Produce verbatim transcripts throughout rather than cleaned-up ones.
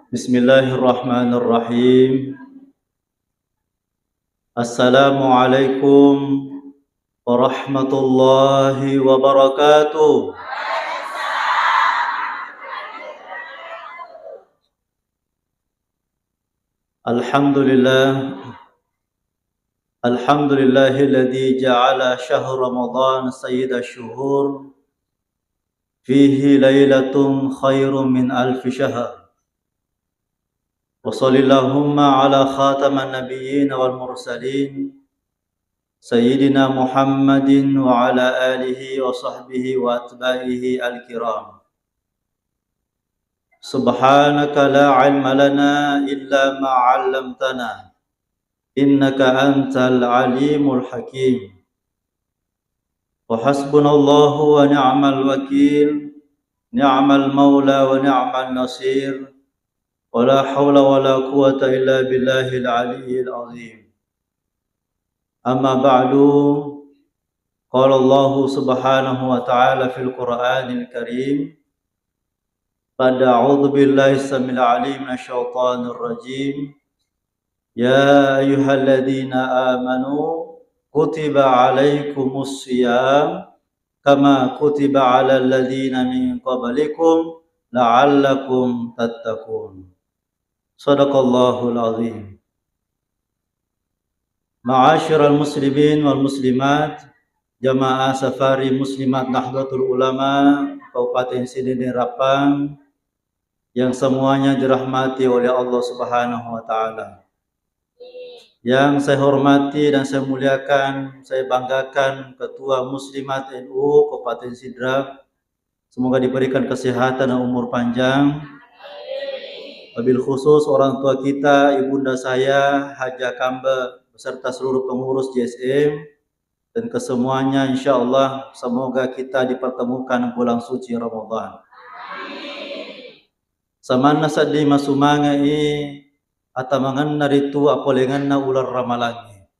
Bismillahirrahmanirrahim. Assalamualaikum warahmatullahi wabarakatuh. Alhamdulillah. Alhamdulillahilladzi ja'ala syahra Ramadan sayyidasyuhur, fihi lailatun khairun min alfi syahr. Wa sallallahumma ala khataman nabiyyin wal mursalin, sayyidina Muhammadin wa ala alihi wa sahbihi wa atba'ihi al-kiram. Subhanaka la ilma lana illa ma 'allamtana, innaka antal alimul hakim. Wa hasbunallahu wa ni'mal wakil, ni'mal maula wa ni'mal nasir, wa la haula wa la quwwata illa billahil aliyyil azim. Amma ba'du, qala Allahu subhanahu wa ta'ala fil Qur'anil Karim, ba'da a'udzu billahi samil alim minasy syaithanir rajim. Ya ayyuhalladzina amanu kutiba alaikumus siyam kama kutiba alal ladzina min qablikum la'allakum tattaqun. Sadaqallahul azim. Ma'asyiral muslimin wal muslimat, jamaah safari muslimat Nahdlatul Ulama Kabupaten Sidene Rappang yang semuanya dirahmati oleh Allah Subhanahu wa Ta'ala. Yang saya hormati dan saya muliakan, saya banggakan Ketua Muslimat N U Kabupaten Sidrap, semoga diberikan kesehatan dan umur panjang. Wabil khusus orang tua kita, ibunda saya, Haja Kambe, beserta seluruh pengurus J S M, dan kesemuanya, insya Allah, semoga kita dipertemukan bulan suci Ramadan. Samanna sedding masumange'i atamangenna ritu apolengenna uleng Ramalangnge.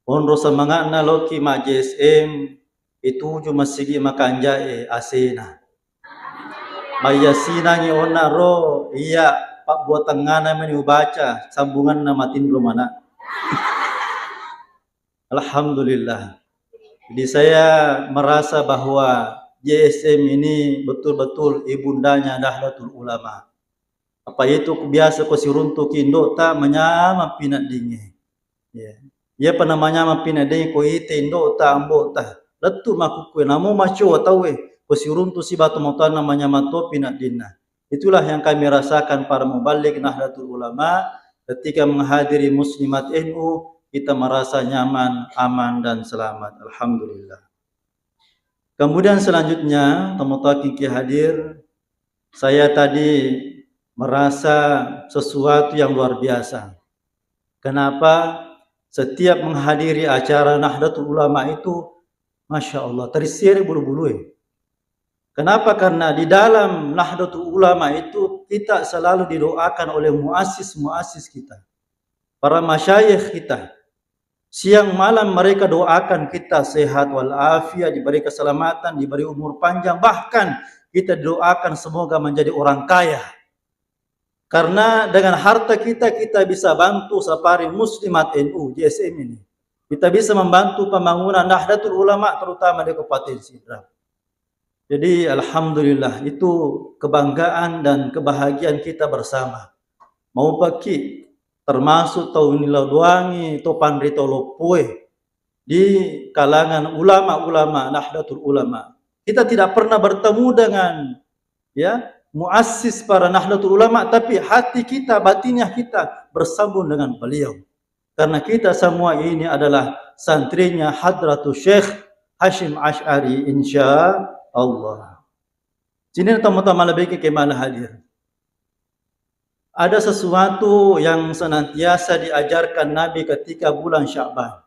Onro samanga'na loki ma J S M, ituju masigi makanja'e asena. Mayyasinangi onna ro, iya, pabbuatengngana meni ubaca, sambunganna matinro mana. Alhamdulillah. Jadi saya merasa bahwa J S M ini betul-betul ibundanya Nahdlatul Ulama. Apa itu biasa ko siruntuki indo'ta manyameng pineddingnge. Ya. Iyapa namanyameng pineddingnge ko ite indo'ta, ambo'ta. Lettu makukkue namo macoa tauwe ko siruntu siba tomatoanna manyameng to pineddinna. Itulah yang kami rasakan para muballigh Nahdlatul Ulama ketika menghadiri Muslimat N U, kita merasa nyaman, aman, dan selamat. Alhamdulillah. Kemudian selanjutnya, tomatoakki hadir, saya tadi merasa sesuatu yang luar biasa. Kenapa? Setiap menghadiri acara Nahdlatul Ulama itu, Masya Allah, terisiari bulu-bulue. Kenapa? Karena di dalam Nahdlatul Ulama itu kita selalu didoakan oleh muassis-muassis kita, para masyayikh kita. Siang malam mereka doakan kita sehat walafiat, diberi keselamatan, diberi umur panjang, bahkan kita didoakan semoga menjadi orang kaya. Karena dengan harta kita, kita bisa bantu safari Muslimat N U J S M ini. Kita bisa membantu pembangunan Nahdlatul Ulama, terutama di Kabupaten Sidrap. Jadi, alhamdulillah, itu kebanggaan dan kebahagiaan kita bersama. Maupaki termasuk tau niladoangi, to panrita loppoe di kalangan ulama-ulama Nahdlatul Ulama. Kita tidak pernah bertemu dengan, ya, muassis para Nahdlatul Ulama, tapi hati kita, batiniah kita bersambung dengan beliau. Karena kita semua ini adalah santrinya Hadratus Syekh Hasyim Asy'ari, insya Allah. Sini teman-teman lebih ke kemana hadir. Ada sesuatu yang senantiasa diajarkan Nabi ketika bulan Sya'ban.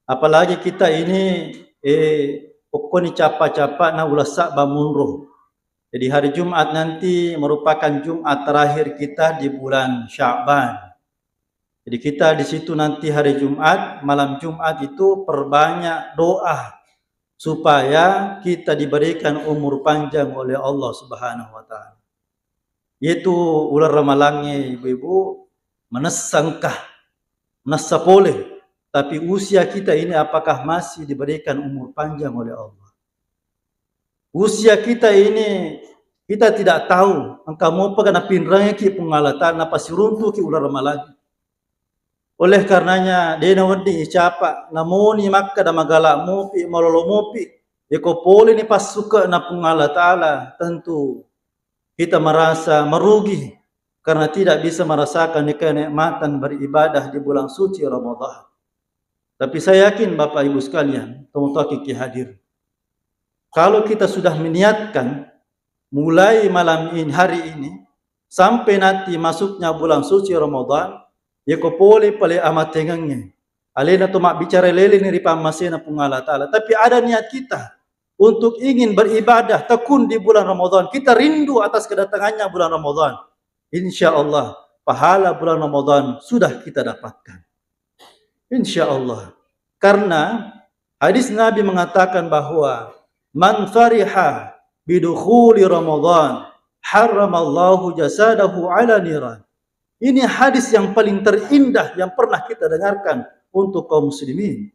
Apalagi kita ini, eh, pokoknya capa-capa na ulassa bamunro. Jadi hari Jumat nanti merupakan Jumat terakhir kita di bulan Sya'ban. Jadi kita di situ nanti hari Jumat, malam Jumat itu perbanyak doa supaya kita diberikan umur panjang oleh Allah Subhanahu wa Ta'ala. Yaitu uleng ramalangnge, ibu-ibu, manessa engka, manessa pole. Tapi usia kita ini apakah masih diberikan umur panjang oleh Allah? Usia kita ini, kita tidak tahu engka mopa napinrengki Puang Allah Ta'ala, napasiruntuki uleng ramalangnge. Oleh karenanya, de' nawedding icapa, namoni makkeda magala mopi, malolo mopi. Yako poleni passuke'na Puang Allah Ta'ala, tentu kita merasa merugi karena tidak bisa merasakan kenikmatan beribadah di bulan suci Ramadan. Tapi saya yakin, Bapak Ibu sekalian, tomatoaki ki hadir, kalau kita sudah meniatkan mulai malam ini, hari ini, sampai nanti masuknya bulan suci Ramadan, yako pole pale amatengengnge. Alena to mabbicara leleni ri pammasena Puang Allah Ta'ala. Tapi ada niat kita untuk ingin beribadah tekun di bulan Ramadan. Kita rindu atas kedatangannya bulan Ramadan. Insya Allah, pahala bulan Ramadan sudah kita dapatkan. Insya Allah. Karena hadis Nabi mengatakan bahwa, "Man fariha bidukhuli Ramadan, harramallahu jasadahu ala niran." Ini hadis yang paling terindah yang pernah kita dengarkan untuk kaum muslimin.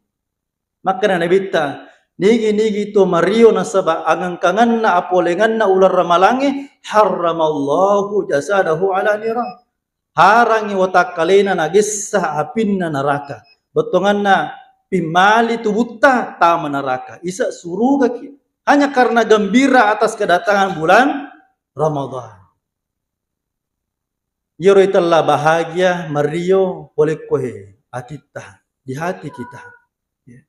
Makkeda Nabitta, "Nigi-nigi to mario nasaba angengkangenna apolengenna uleng ramalangnge, harramallahu jasadahu ala niran." Harangngi watakkalena nagessa apinna naraka. Bettuanganna, pimmali tubutta tama naraka. Isa surugaki. Hanya karena gembira atas kedatangan bulan Ramadan. Iyaro itella bahagia, mario, pole ko he, atitta, di hati kita. Ya.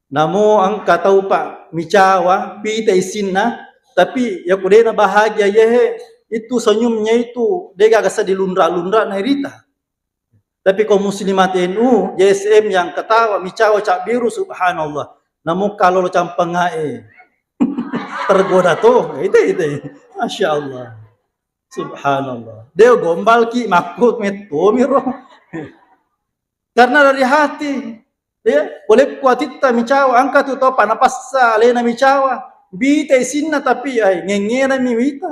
Namo engka tau, Pak, micawa, pita isinna, tapi yako de'na bahagia iyahe, itu senyumnya itu de'gaga seddi lunra-lunra nairita. Tapi kaum muslimat N U, J S M yang ketawa, micawa, cabbiru, subhanallah. Namo kalau lo campangae, tergoda to, itu, itu. Masya Allah. Subhanallah. De' gombalki, makku mettomiro. Karena dari hati, ya, pole ko atitta micawa, engka tu tau, Pak, napassa alena micawa. Bita isinna tapi, ai, ngengenami wita.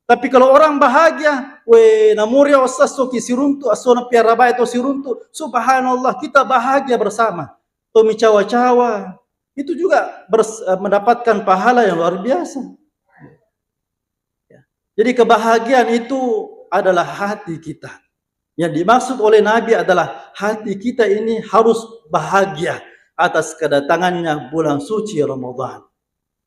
Tapi kalau orang bahagia, we, namuri esso ki siruntu, esso na piara bae to siruntu. Subhanallah, kita bahagia bersama. To micawa-cawa, itu juga bers-, eh, mendapatkan pahala yang luar biasa. Ya. Jadi kebahagiaan itu adalah hati kita. Yang dimaksud oleh Nabi adalah hati kita ini harus bahagia atas kedatangannya bulan suci Ramadan.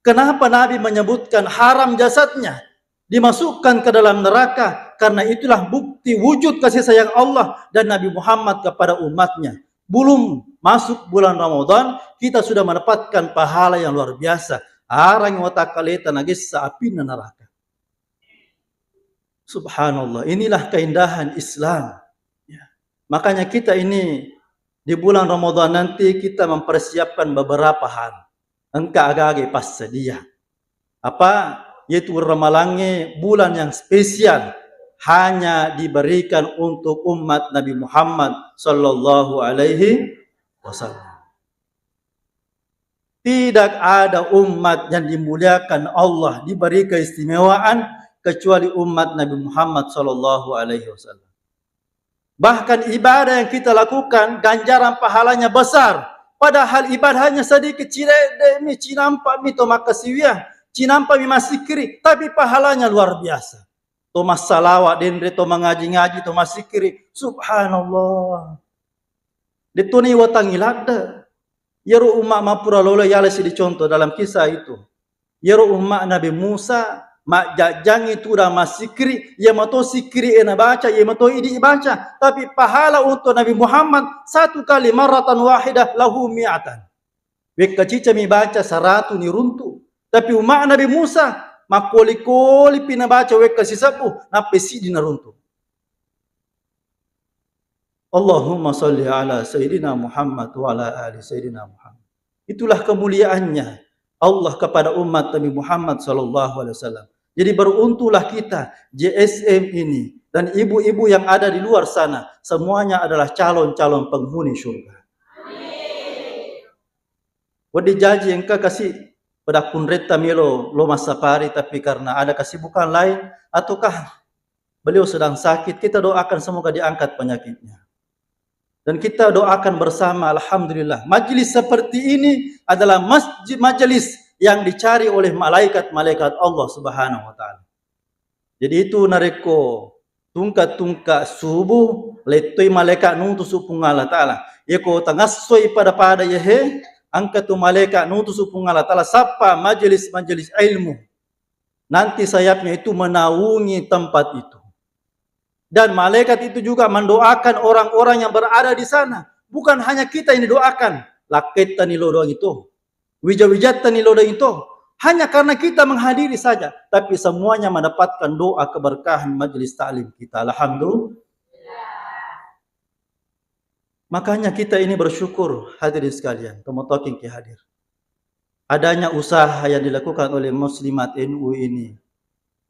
Kenapa Nabi menyebutkan haram jasadnya dimasukkan ke dalam neraka? Karena itulah bukti wujud kasih sayang Allah dan Nabi Muhammad kepada umatnya. Belum masuk bulan Ramadan, kita sudah mendapatkan pahala yang luar biasa. Harangngi watakkaleta nagessa apinna naraka. Subhanallah, inilah keindahan Islam. Ya. Makanya kita ini di bulan Ramadan nanti kita mempersiapkan beberapa hal. Engka aga-aga passedia. Apa? Yaitu ramalangnge, bulan yang spesial, hanya diberikan untuk umat Nabi Muhammad sallallahu alaihi wasallam. Tidak ada umat yang dimuliakan Allah, diberi keistimewaan, kecuali umat Nabi Muhammad sallallahu alaihi wasallam. Bahkan ibadah yang kita lakukan, ganjaran pahalanya besar. Padahal ibadahnya sedikit, ciledde'mi, cinampa'mi to makkasiwiang, cinampa'mi massikiri, tapi pahalanya luar biasa. To massalawa denre, to mangaji-ngaji, to massikiri. Subhanallah. De'toni watangngi ladde. Iyaro umma mappura lolo yala sidi contoh dalam kisah itu. Iyaro umma Nabi Musa, majjajjangngi tudang massikiri, iya mato sikiri e nabaca, iya mato idi ibaca. Tapi pahala untuk Nabi Muhammad satu kali marratan wahidah lahu mi'atan. Wekka cicami baca saratu niruntu. Tapi umma Nabi Musa, makkoli-kolipi nabaca wekka sisebbu, nappai siddi naruntu. Allahumma salli ala Sayyidina Muhammad wa ala ali Sayyidina Muhammad. Itulah kemuliaannya Allah kepada umat Nabi Muhammad sallallahu alaihi wasallam. Jadi beruntunglah kita, J S M ini, dan ibu-ibu yang ada di luar sana, semuanya adalah calon-calon penghuni surga. Wedding jaji engka kasi pada kunretta melo lo massapari, tapi karena ada kesibukan lain, ataukah beliau sedang sakit, kita doakan semoga diangkat penyakitnya. Dan kita doakan bersama, alhamdulillah. Majlis seperti ini adalah masjid, majelis yang dicari oleh malaikat-malaikat Allah Subhanahu wa Ta'ala. Jadi itu narekko tungka-tungka subuh, lettoi malaika nutusu Puang Allah Ta'ala. Yako tangassoi pada-pada yahe, angka tu malaika nutusu Puang Allah Ta'ala, sapa majelis-majelis ilmu. Nanti sayapnya itu menaungi tempat itu. Dan malaikat itu juga mendoakan orang-orang yang berada di sana. Bukan hanya kita yang didoakan. Lakketta ni lo doang itu. Wija-wijatta ni lo doang itu. Hanya karena kita menghadiri saja. Tapi semuanya mendapatkan doa keberkahan majelis taklim kita. Alhamdulillah. Makanya kita ini bersyukur, hadirin sekalian, tomatoking ki hadir. Adanya usaha yang dilakukan oleh Muslimat N U ini,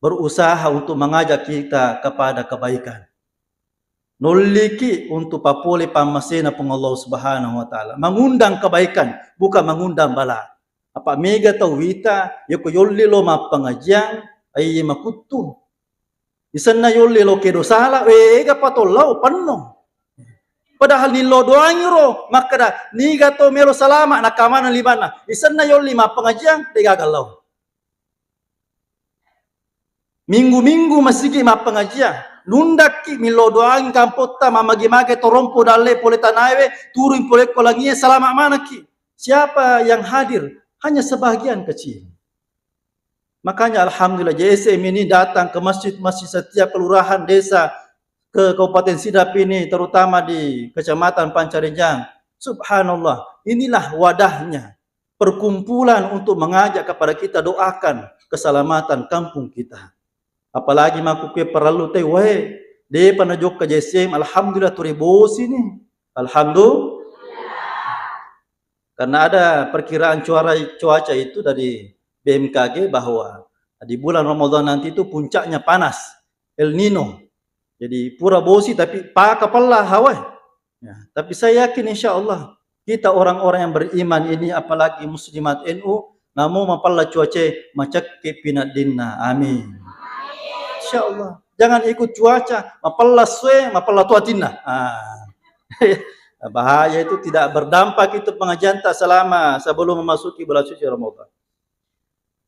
berusaha untuk mengajak kita kepada kebaikan. Nolliki untuk papole pammasena Puang Allah Subhanahu wa Ta'ala. Mengundang kebaikan, bukan mengundang bala. Apa mega tau wita, yako yolli lo mappengajian, ai makuttu. Isenna yolli lo kedo sala, wega patollau penno. Padahal nillo doangi ro, makkeda, niga to melo salama, nakamaneng limanna. Isenna yolli mappengajian, degaga lao. Minggu-minggu masigi mappengajian. Nundakki millo doangi kampotta, mamagi-magi torompo dalle pole tanaewe, turun pole ko langie, salama manakki. Siapa yang hadir? Hanya sebagian kecil. Makanya alhamdulillah J S M ini datang ke masjid-masjid setiap kelurahan, desa, ke Kabupaten Sidrap ini, terutama di Kecamatan Pancarenjang. Subhanallah, inilah wadahnya, perkumpulan untuk mengajak kepada kita doakan keselamatan kampung kita. Apalagi makkukue parellu tau, wae, depa najokka J S M, alhamdulillah, turi bosi ni. Alhamdulillah. Karena ada perkiraan cuara-, cuaca itu dari B M K G bahwa di bulan Ramadan nanti itu puncaknya panas, El Nino. Jadi pura bosi tapi paka pella hawa. Ya, tapi saya yakin insya Allah kita orang-orang yang beriman ini, apalagi muslimat N U, namo mapella cuaca, macekke pinaddinna. Amin. Insya Allah. Jangan ikut cuaca, mapella sue, mapella tuatinna. Ah. Bahaya itu, tidak berdampak itu pengajian tak selama sebelum memasuki bulan suci Ramadan.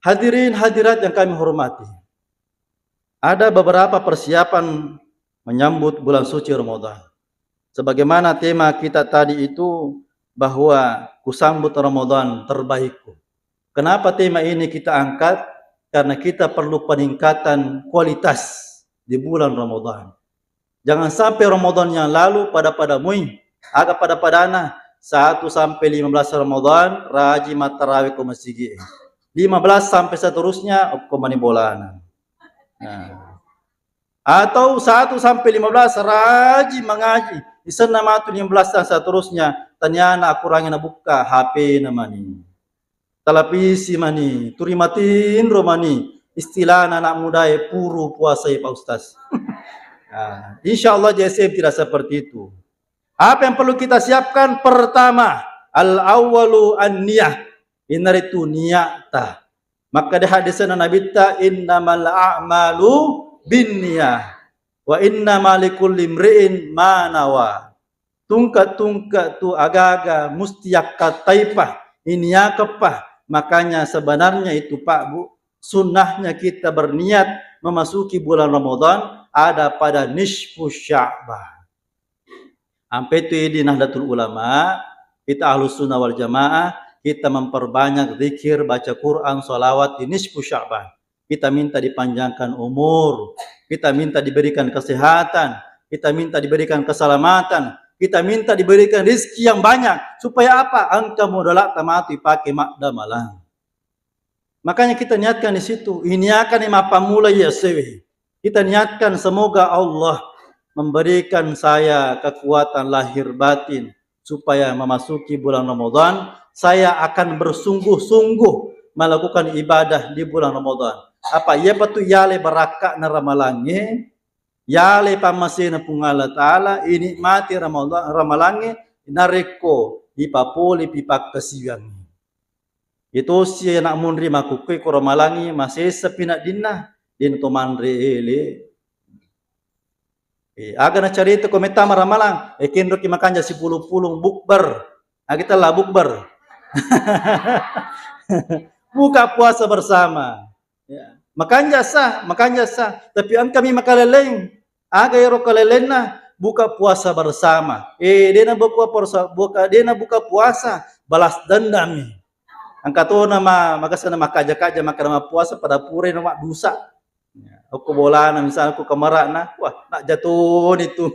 Hadirin hadirat yang kami hormati, ada beberapa persiapan menyambut bulan suci Ramadan. Sebagaimana tema kita tadi itu, bahwa kusambut Ramadan terbaikku. Kenapa tema ini kita angkat? Karena kita perlu peningkatan kualitas di bulan Ramadan. Jangan sampai Ramadan yang lalu pada-pada mui. Aga pada-padana, satu sampai lima belas Ramadan, rajin mattarawe ko masigi. Lima belas sampai seterusnya, okko mani bolana. Nah. Atau satu sampai lima belas rajin mangaji. Isenna matu lima belas dan seterusnya, taniana akurangi nabukka H P na mani. Televisi mani, turi matinro mani, istilahna anak muda e puru puasai Pak Ustaz. Nah, insya Allah J S M tidak seperti itu. Apa yang perlu kita siapkan? Pertama, al-awwalu an-niyah. Inaritu niatta. Maka di hadisnya Nabitta, "Innamal a'malu binniyah. Wa innama likulli imri'in ma nawa." Tungka-tungka tu agaga musti yakkataipa, iniakeppa. Makanya sebenarnya itu, Pak, Bu, sunnahnya kita berniat memasuki bulan Ramadan ada pada nisfu Sya'ban. Ampe tu idi Nahdlatul Ulama, kita Ahlus Sunnah wal Jamaah, kita memperbanyak zikir, baca Quran, salawat di nisfu Sya'ban. Kita minta dipanjangkan umur, kita minta diberikan kesehatan, kita minta diberikan keselamatan, kita minta diberikan rezeki yang banyak. Supaya apa? Engka modalatta matu ipake maddamalang. Makanya kita niatkan di situ. Iniakan yang mappamula ya sewe. Kita niatkan semoga Allah memberikan saya kekuatan lahir batin supaya memasuki bulan Ramadan, saya akan bersungguh-sungguh melakukan ibadah di bulan Ramadan. Apa iya patu yale barakka'na ramalangnge, yale pammasena Puang Allah Ta'ala, inikmati Ramadan, ramalangnge, narekko ipapole pi pakkasiwiangnge. Iyatosi anak munri makkukkue ko ramalangi masessa pi naddinna, de'na to manre ele. Eh, aga nacarita ko metta maramalang, eh, kenroki makanja sipulung-pulung bukber. Aga tella bukber. Buka puasa bersama. Ya. Makanja sah, makanja sah. Tapi engkami makaleleng. Aga ero kalelenna buka puasa bersama. Eh, de'na buka puasa, buka, de'na buka puasa, balas dendam. Engka tona ma-, makasana makkaja-kaja makkeda mappuasa pada pura na maddusa. Ya, okko bolana, misal okko kamara'na, wah, nak jatoni tu.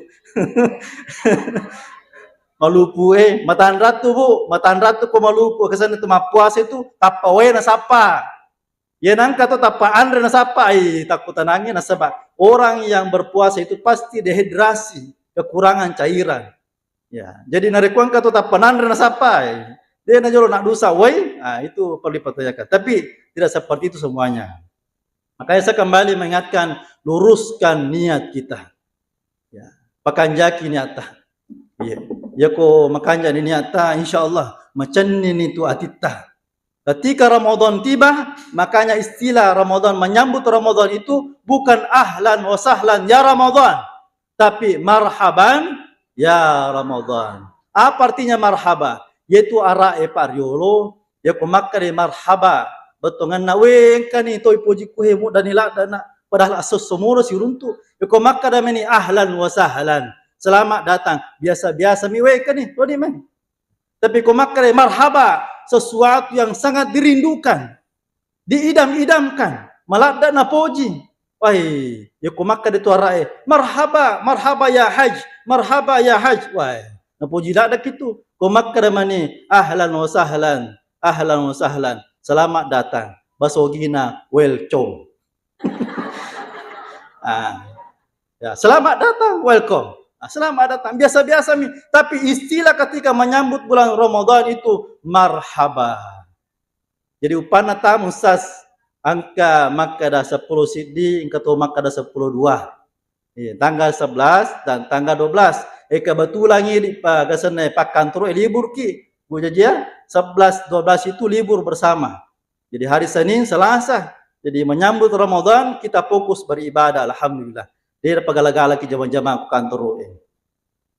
Malupu, eh, matanrattu, Bu, matanrattu ko malupu, kesanna tu mappuasa itu tappa wae nasappa. Iya nangka to tappa anre nasappa, ai, takkutanangi nasaba orang yang berpuasa itu pasti dehidrasi, kekurangan cairan. Ya, jadi narekko engka to tappa nanre nasappa, eh, de' najolo nak dusa wai, ah, itu perlu dipertanyakan. Tapi tidak seperti itu semuanya. Makanya saya kembali mengingatkan, luruskan niat kita. Ya, pakanjaki niatta. Iya. Yako makanjani niatta, insya Allah macenni ni tu atitta. Ketika Ramadan tiba, makanya istilah Ramadan, menyambut Ramadan itu bukan ahlan wa sahlan ya Ramadan, tapi marhaban ya Ramadan. Apa artinya marhaba? Yaitu arae Pak Riolo, ya ko makkeda marhaba, bettonganna, "Weh, engkani toi pojikku he, muddani ladda nak, padahal asosso moro siruntu." Ya ko makkeda meni ahlan wa sahlan, selamat datang, biasa-biasa mi, "Weh, engkani, toni meni." Tapi ko makkeda marhaba, sesuatu yang sangat dirindukan, diidam-idamkan, maladda napoji. Wai, ya ko makkeda tu arae, "Marhaba, marhaba ya haj, marhaba ya haj." Wai, napoji ladda kitu. Ko makkeda mani, "Ahlan wa sahlan, ahlan wa sahlan, selamat datang." Basogina, "Welcome." Ah. Ya, "Selamat datang, welcome." Ah, "Selamat datang." Biasa-biasa mi. Tapi istilah ketika menyambut bulan Ramadan itu marhaba. Jadi upanna tamu, Ustaz, engka makkeda seppulo siddi, engka to makkeda seppulo dua. Iya, tanggal sebelas dan tanggal dua belas. Eh, kebetulan ini pa-, gasenna pakkantoro, eh, libur ki. Bu Jajia, sebelas, dua belas itu libur bersama. Jadi hari Senin, Selasa. Jadi menyambut Ramadan, kita fokus beribadah, alhamdulillah. De' pagala-gala ki jama-jama ku kantoro, eh.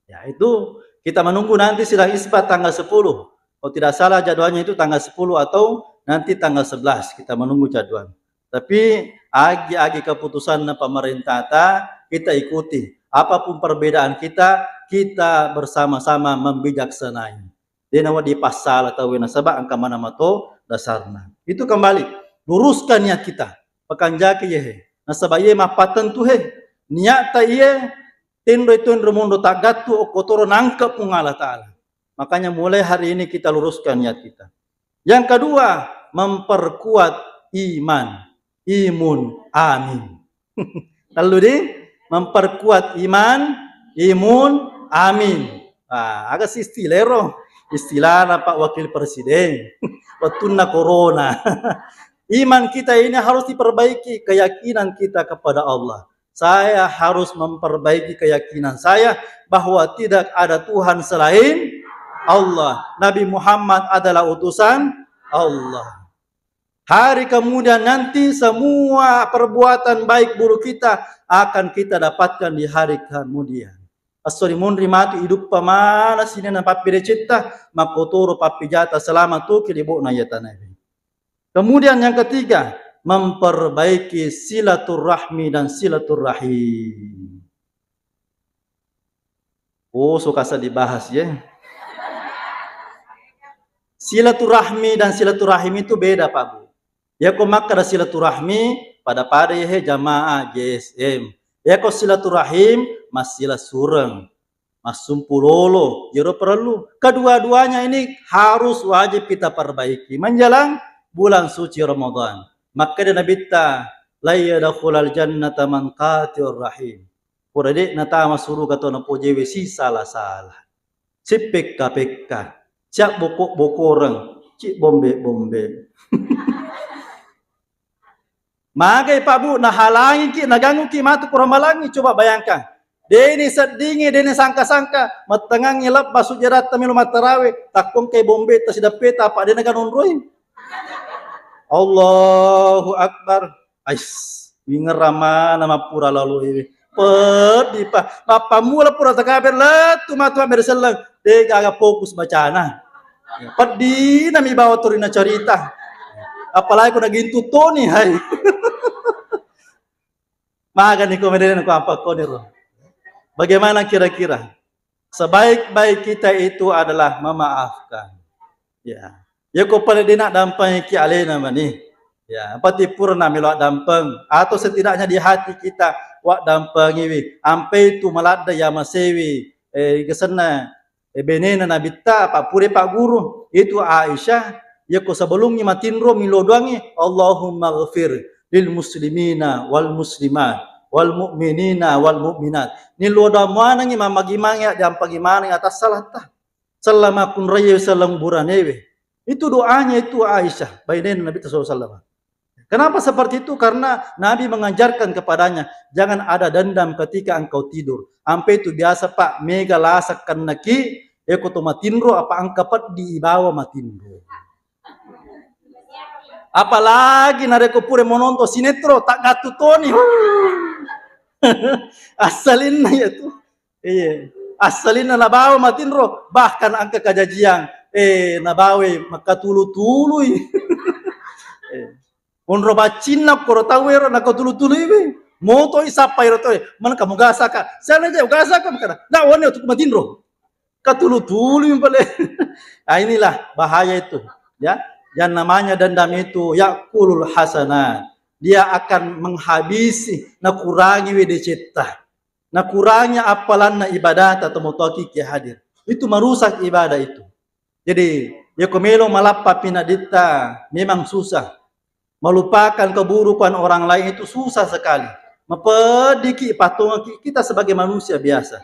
Ya, itu kita menunggu nanti sidang isbat tanggal sepuluh. Kalau tidak salah jadwalnya itu tanggal sepuluh atau nanti tanggal sebelas. Kita menunggu jadwal. Tapi agi-agi keputusanna pemerintah ta, kita ikuti. Apapun perbedaan kita, kita bersama-sama membijaksanai. De' nawedding passala tauwe nasaba engka maneng mato dasarna. Itu kembali, luruskan niat kita. Pakanjaki iye he. Nasaba iye mappatentu he. Niatta iye tenro-tenro monro taggattu okkotoro nangke Puang Allah Ta'ala. Makanya mulai hari ini kita luruskan niat kita. Yang kedua, memperkuat iman. Imun, amin. Tellu di, memperkuat iman, imun, amin. Ah, aga si istilah ero? Istilahna Pak Wakil Presiden. Waktunna corona. Iman kita ini harus diperbaiki, keyakinan kita kepada Allah. Saya harus memperbaiki keyakinan saya bahwa tidak ada Tuhan selain Allah. Nabi Muhammad adalah utusan Allah. Hari kemudian nanti semua perbuatan baik buruk kita akan kita dapatkan di hari kemudian. Esso ri munri matu iduppa maneng sininna pappedecetta, makkotoro pappejata selama tu ki ri libo'na iya tanae. Kemudian yang ketiga, memperbaiki silaturahmi dan silaturahim. Oh, suka saya dibahas ya. Silaturahmi dan silaturahim itu beda, Pak Bu. Ya, ko makkeda silaturahmi, pada-pada ya he jamaah J S M. Ya, ko silaturahim, massila sureng, massumpu lolo, jero perlu. Kedua-duanya ini harus wajib kita perbaiki menjelang bulan suci Ramadan. Makkeda Nabitta, "La yadkhulal jannata man qati'ur rahim." Pura de' natama suruga to napojewe si sala-sala, si pekka-pekka, si abboko-bokoreng, si bombe-bombe. Magai, Pak Bu, nahalangiki, nagangguki matu kurang malangi. Coba bayangkan, deni seddingi, deni sangka-sangka, mattengangi lebba sujadatta melo mattarawe, takkongkai bombetta sideppeta, apa dena ganonroi. Allahu Akbar. Ais, wingerang mana mappura lalo iwe. Peddi pa. Mappammula pura takabe lettu matu mabbere selleng. De gaga fokus bacana. Peddi nami bawa torina carita. Apalagi ko nagintu toni, hai. Magani ko medena ko apa koniro. Bagaimana kira-kira? Sebaik-baik kita itu adalah memaafkan. Ya. Yako pada dena dampengki alena mani. Ya, pati purna melo dampeng atau setidaknya di hati kita wa dampengiwi. Ampe itu maladda ya masewi, eh, gesenna, eh, benena Nabitta, apa pure Pak Guru. Itu Aisyah, yako sebelumnya matinro milo doangi, Allahumma ghafir lil muslimina wal muslimat wal mu'minina wal mu'minat. Nilo doang muanangi mamagi mangi, diampagi maneng atas salahta. Sellama kunraiye selleng buranewe. Itu doanya itu Aisyah, bainena Nabi sallallahu alaihi wasallam. Kenapa seperti itu? Karena Nabi mengajarkan kepadanya, jangan ada dendam ketika engkau tidur. Ampe itu biasa, Pak, mega lasa kennaki, eko to matinro apa engka peddi ibawa matinro. Apalagi narekko pura mononton sinetron, tak gattu toni. Assalinna ya tu. Iya. Assalinna nabawa matinro, bahkan engka kajajiang, eh, nabawai makkatulu-tului. Eh. Onro baccinna koro tauwe ro nakatulu-tului we. Motoi sappai ro toe, mana kamu gasaka? Sana je gasaka makana. Nda wani tu matinro. Katulu-tului pale. Ah, inilah bahaya itu, ya. Yang namanya dendam itu yakulul hasanat. Dia akan menghabisi, nakurangi wedecetta. Nakurangi appalanna ibadata tomatoaki ke hadir. Itu merusak ibadah itu. Jadi, yako melo malappa pinaditta memang susah. Melupakan keburukan orang lain itu susah sekali. Mapeddiki, patongaki kita sebagai manusia biasa.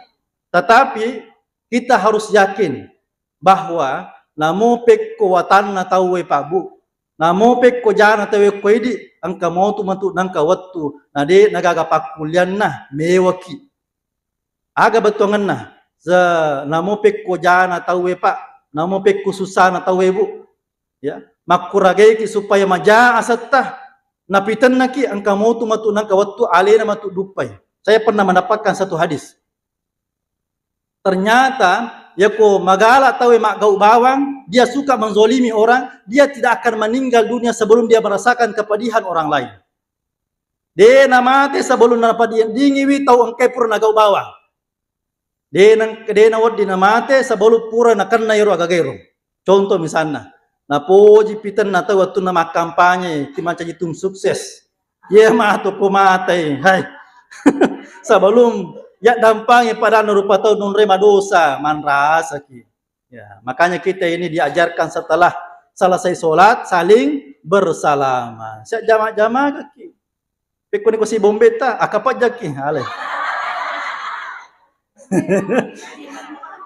Tetapi kita harus yakin bahwa namo pekko watanna tauwe, Pak Bu, namo pekko jana tauwe ko idi, engka motu matu nengka wettu, na de nagaga pakkullianna, mewaki. Aga bettuangenna? Se-, namo pekko jana tauwe, Pak, namo pekko susana tauwe, Bu. Ya, makkurageiki supaya maja asetta, napitennaki engka motu matu nengka wettu alena matu duppai. Saya pernah mendapatkan satu hadis. Ternyata, yako magala tauwe maggau bawang, dia suka menzolimi orang, dia tidak akan meninggal dunia sebelum dia merasakan kepedihan orang lain. De namate sebelum napadingingiwi tau engkai pura nagau bawang. De nang-, de nawedding namate sebelum pura nakenna iyaro agagaero. Contoh misalna, napoji pitenna tau wettunna makkampanye, ti mancaji tim sukses. Ye matu ko matei, hai. Sebelum yaddampangi padanna rupa tau nonroi madosa, manrasaki. Ya, makanya kita ini diajarkan setelah selesai sholat saling bersalama. Siap jama-, jama kaki. Pekkoni ko si bombetta, akapajjakki, ale.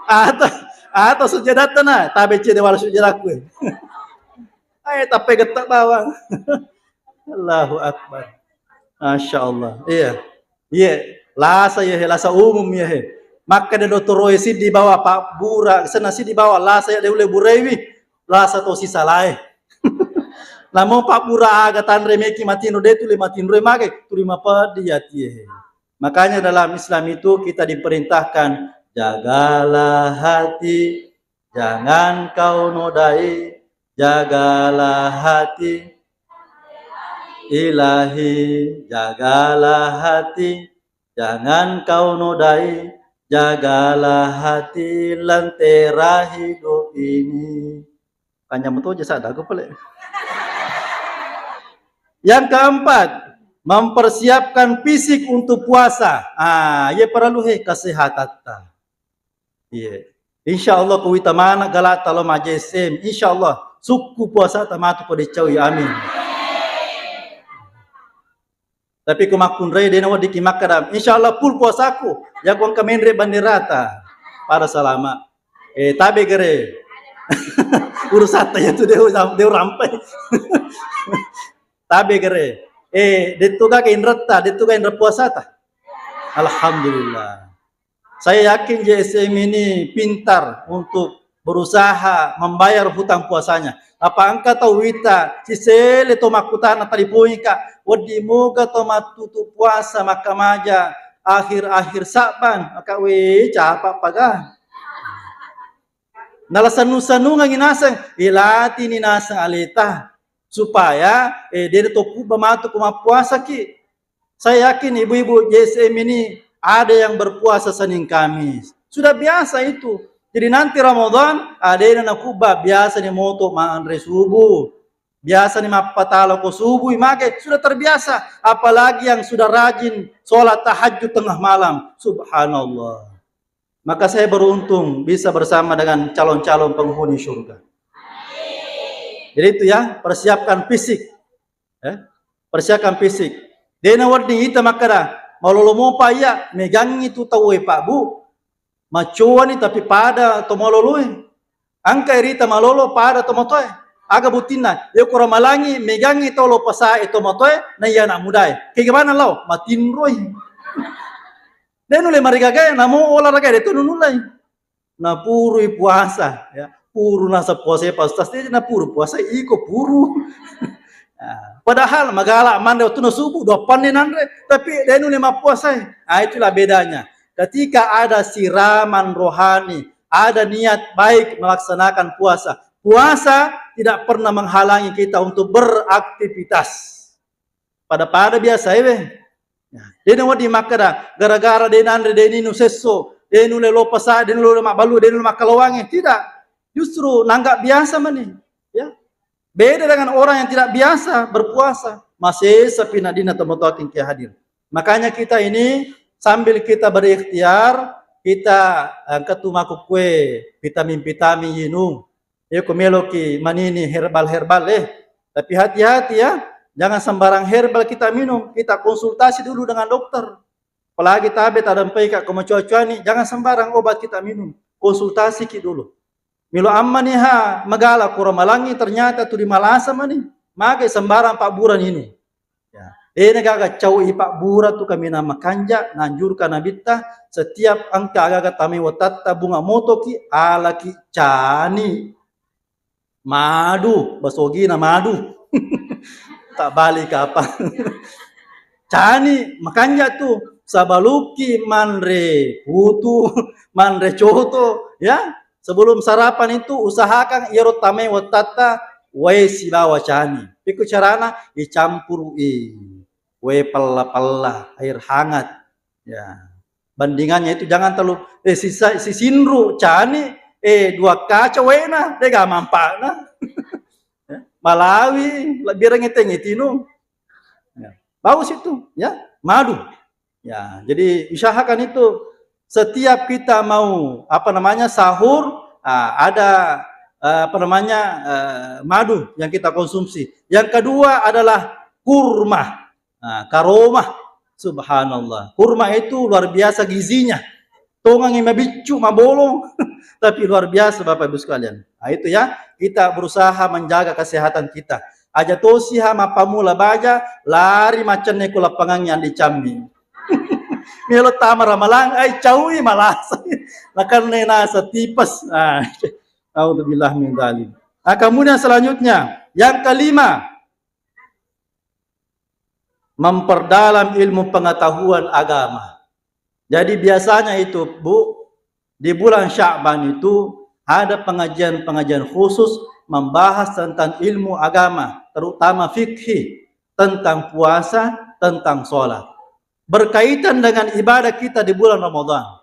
Atau, atau sujadatta na, tabe cede wala sujadaku. Ayo tape getta bawang. Allahu Akbar. Masya Allah. Iya. Iya. Lasa ya he, lasa umum ya he. Makkeda dotoroe siddi bawa pabbura, senna siddi bawa lasa ya de ulle buraiwi. Lasa to sisalae. Namo pabbura aga tanre meki matinro de tuli matinro mage tuli mapeddi ya tie. Makanya dalam Islam itu kita diperintahkan jagalah hati, jangan kau nodai, jagalah hati. Ilahi, jagalah hati, jangan kau nodai, jagalah hati lentera hidup ini. Panjang betul aja sadar gue pale. Yang keempat, mempersiapkan fisik untuk puasa. Ah, iya perlu he kesehatan ta. Iya. Insya Allah kuwita mana galata lo maja S M. Insya Allah sukku puasa tamatu ko decau ya. Amin. Tapi ko makkunrai dena weddikki makkada, insya Allah full puasaku. Ya ko engka menre banderata. Pada salama. Eh, tabe gere. Urusatta ya tu de, de rampai. Tabe gere. Eh, dettu ga inretta, dettu ga inre puasata. Alhamdulillah. Saya yakin J S M ini pintar untuk berusaha membayar hutang puasanya. Apa engka tau wita, sisele to makkutana, talipongika, wedding moga to mattutu puasa makkamaja akhir-akhir Sa'ban, maka we capa paga. Nala sennu-sennungengi naseng, ilatini naseng aleta supaya eh, de to kubba matu ko mappuasaki. Saya yakin ibu-ibu J S M ini ada yang berpuasa Senin Kamis. Sudah biasa itu. Jadi nanti Ramadan, ah, de na nakubba, biasa ni moto manre subuh. Biasa ni mappatalo ko subuh, mage sudah terbiasa. Apalagi yang sudah rajin sholat tahajud tengah malam. Subhanallah. Maka saya beruntung bisa bersama dengan calon-calon penghuni surga. Jadi itu ya, persiapkan fisik. Eh, persiapkan fisik. Dena wedding ita makkada, malolo mopa iya, megangi tu tau e Pak Bu. Macoani tapi pada to maloloe. Angka irita malolo pada to matoe. Aga buttinna, yako ramalangi megangi tau lo pasae to matoe, na iya anak mudae. Kegemana lao? Matinroi. De nulle marigaga, namo olahraga de tu nunullai. Napurui puasa, ya. Puru nasa puasa Pak Ustaz, de napuru puasa, iko puru. Nah, padahal magala manre waktu na subuh, dua panne nanre, tapi de nulle mappuasai. Ah, itulah bedanya. Ketika ada siraman rohani, ada niat baik melaksanakan puasa, puasa tidak pernah menghalangi kita untuk beraktivitas. Pada-pada biasa ewe. Ya. De na wedding makkada, gara-gara de nanre, de ninu sesso, de nulle lo pasa, de nulle mabbalu, de nulle makkalowangi. Tidak. Justru nanggap biasa mani. Ya. Beda dengan orang yang tidak biasa berpuasa. Masih sepi nadina teman-teman yang hadir. Makanya kita ini sambil kita berikhtiar, kita angkat tu makkukue vitamin-vitamin inung. Iya ko meloki manini herbal-herbal eh. Tapi hati-hati ya, jangan sembarang herbal kita minum. Kita konsultasi dulu dengan dokter. Apalagi tabe tadampai ka ko macoa-coani, jangan sembarang obat kita minum. Konsultasi ki dulu. Milo amma ni ha magala ko ramalangi, ternyata tu di malasa mani. Mage sembarang pabburan inung. Ya. Dena gaga cau i pabbura tu kaminang makanja, nanjurka nabitta, setiap engka agaga tamai watatta bunga motoki, alaki cani. Madu, basogina madu. Tak bali kapang. Cani, makanja tu. Sabaluki manre putu, manre coto, ya. Sebelum sarapan itu usahakan iyaro tamai watatta wae sibawa cani. Piko carana? Icampurui wae pella-pella, air hangat. Ya. Bandingannya itu jangan terlalu eh sisa, sisinru cani eh dua kaca waena, de ga manfaatna. Ya. Malawi lebih rengeteng itinu. Ya. Bagus itu, ya, madu. Ya, jadi usahakan itu setiap kita mau apa namanya sahur, ah, ada eh, apa namanya eh, madu yang kita konsumsi. Yang kedua adalah kurma. Nah, karomah, subhanallah. Kurma itu luar biasa gizinya. Tongangi mabiccu, mabolong, tapi luar biasa Bapak Ibu sekalian. Nah, itu ya, kita berusaha menjaga kesehatan kita. Aja tosi ha mappamula baja, lari macenne ku lappangangngi andi cammi. Melo tama ramalang, ai caui malasa. Nakanne nasa tipes. Ah, naudzubillah min dzalik. Nah, kemudian selanjutnya, yang kelima, memperdalam ilmu pengetahuan agama. Jadi biasanya itu, Bu, di bulan Sya'ban itu ada pengajian-pengajian khusus membahas tentang ilmu agama, terutama fikih, tentang puasa, tentang sholat. Berkaitan dengan ibadah kita di bulan Ramadan.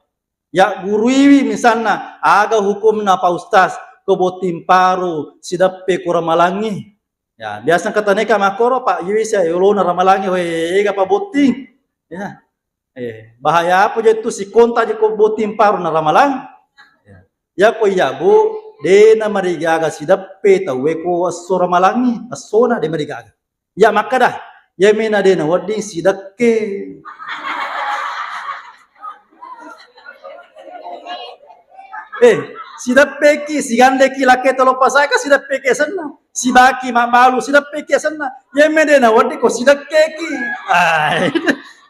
Ya guruiwi misalna, aga hukumna Pak Ustaz, ko botting paru sideppe ko ramalangi. Ya, biasa kataneka makkoro, Pak, iwi sia yolona ramalangi, we, ega pa botting. Ya. Eh, bahaya apa je tu sikonta je ko botting paru na ramalang. Ya. Ya ko iya, Bu, de na marigaga sideppe tauwe ko esso ramalangi, essona de marigaga. Ya makkada, ya mena de na wedding sidekke. Eh, sideppeki, sigandeki lakke tolo pasaka sideppeki asenna. Sibaki mabbalu sideppeki asenna. Ya mena de na wedding ko sidekkeki. Ai.